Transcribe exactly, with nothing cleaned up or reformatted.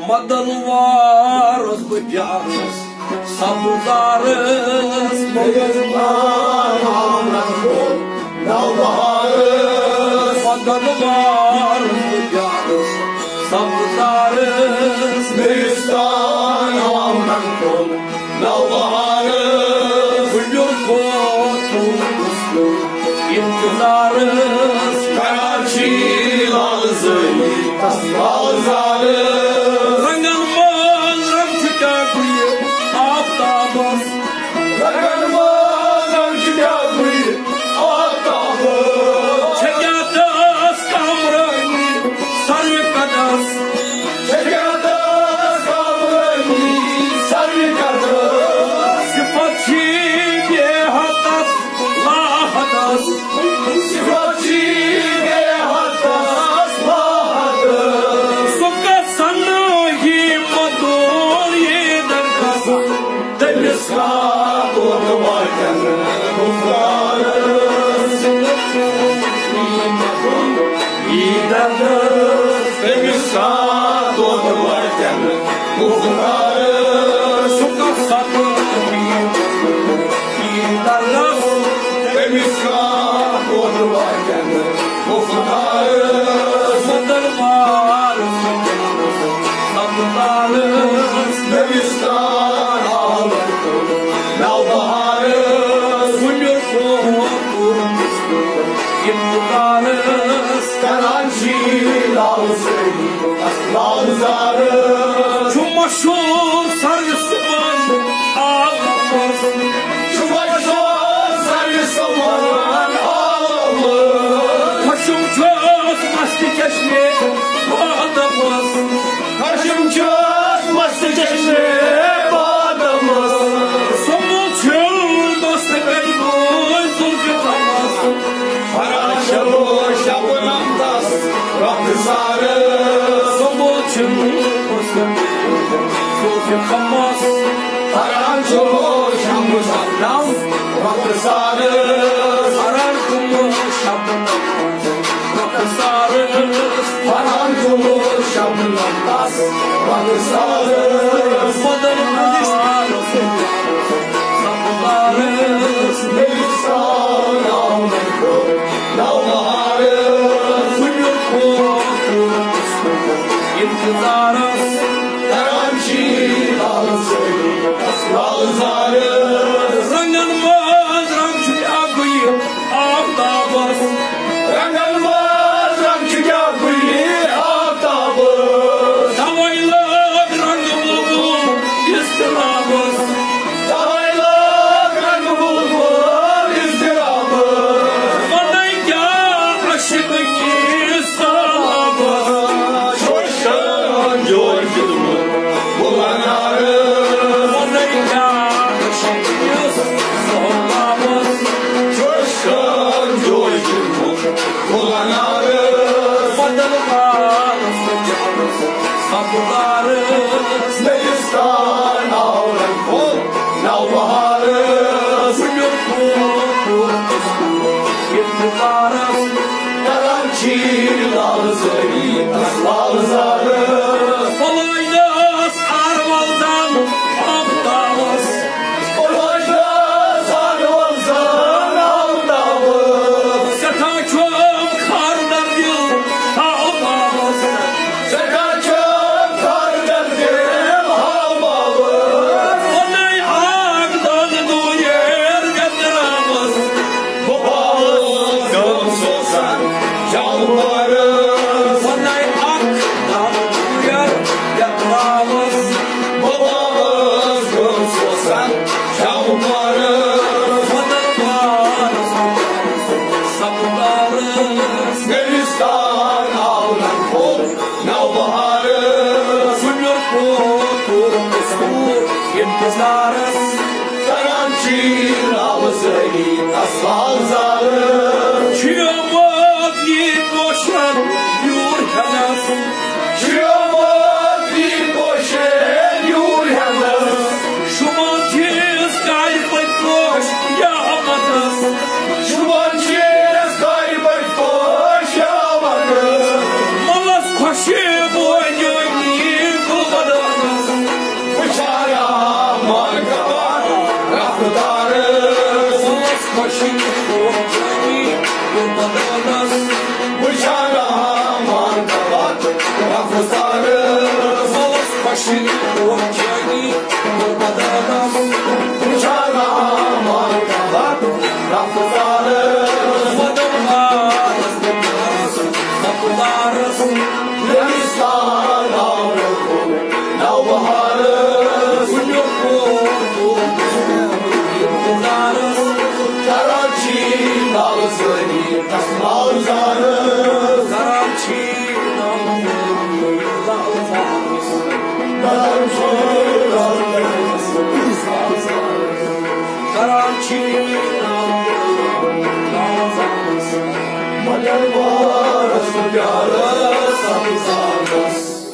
مدن وارس بہٕ پیارس سبزارس، میزبان آمنس گوٚو نوبہارس۔ مدن وارس بہٕ پیارس سبزارس، میزبان آمنس گوٚو نوبہارس۔ بُڈِر کوتُر انتظارس، کران چھی لالزٲری تس لالزارس۔ رنگن منٛز رنگ چھُ کیٛاہ گُلہِ آفتابس، رنگن منٛز رنگ چھُ کیٛاہ گُلہِ آفتابس۔ چھےٚ کیٛاہ تس کامرٲنی سروِ قدس، چھےٚ کیٛاہ تس کامرٲنی سروِ قدس۔ صفت چھی بے حدس لاحدس، صفت چھی بے حدس لاحدس۔ سُہ کتھ سنہٕ یی مدُر یی درکس، تٔمِس کتھ کوتوارن گُفتارس۔ یی درکس، تٔمِس کتھ کوتوارن گُفتارس۔ سُہ کتھ سنہٕ یی درکس، تٔمِس کتھ کوتوارن گُفتارس۔ مدن وارس سبزارس، دبستان عالم نوبہارس۔ بُڈِر کوتُر انتظارس، کران چھی لالزٲری تس لالزارس۔ چھُ مشہوٗر سروِ صُبحن عالمس، چھُ مشہوٗر سروِ صُبحن عالمس۔ خشم چھُس مستِ چشمِ بادمس، خشم چھُس مستِ چشمِ بادمس۔ سومو چھُ دوست کٔرمٕتۍ زُلفِ غمس، ہران چھُ شبنم تس رۄخسارس۔ سومو چھُ دوست کٔرمٕتۍ زُلفِ غمس، ہران چھُ شبنم رۄخسارس۔ ہران چھُ شبنم رۄخسارس۔ ہران چھُ شبنم تس رۄخسارس۔ مدن وارس سبزارس، دبستان عالم نوبہارس۔ بُڈِر کوتُر انتظارس، کران چھی لالزٲری تس لالزارس۔ رنگن منٛز رنگ چھُ کیٛاہ گُلہِ آفتابس، رنگن منٛز رنگ چھُ کیٛاہ گُلہِ آفتابس۔ توے لٲگ رنگ بلبل اضطرابس، توے لٲگ رنگ بلبل اضطرابس۔ ونے کیٛاہ عشق کِس سہلابس، چھُ شرن جوے دیُتمُت بُلہٕ نارس۔ ونے کیٛاہ عشق کِس سہلابس، چھُ شرن جوے دیُتمُت بُلہٕ نارس۔ مدن وارس سبزارس، دبستان عالم نوبہارس۔ بُڈِر کوتُر انتظارس، کران چھی لالزٲری تس لالزارس۔ پلٲگۍ دس آروَل زن آفتابس، پلٲگۍ دس آروَل زن آفتابس۔ سٮ۪ٹھاہ چھُم خار درد دِل آفتابس، سٮ۪ٹھاہ چھُم خار درد دِل آفتابس۔ ونے اکھ دۄن دوٗریر یترابس، بہٕ باوس غم سوزان جانورس۔ ونے اکھ دم دوٗریر یترابس، بہٕ باوس غم سوزان جانورس۔ مدن وارس سبزارس، گلستان عالم کھوٚت نوبہارس۔ بُڈِر کوتُر انتظارس، کران چھی لالزٲری تس لالزارس۔ چھُ آمُت یہِ پوشن یوٗر ہٮ۪نس، چھُ آمُت یہِ پوشن یوٗر ہٮ۪نس۔ شوٗبان چھِس کارِ پٔتۍ پوش یا مدس، شوٗبان چھِس کارِ پٔتۍ پوش یا مدس۔ ملس خۄشبوٗ جوانی گُلبن مگر وارس پیارس سمسارس۔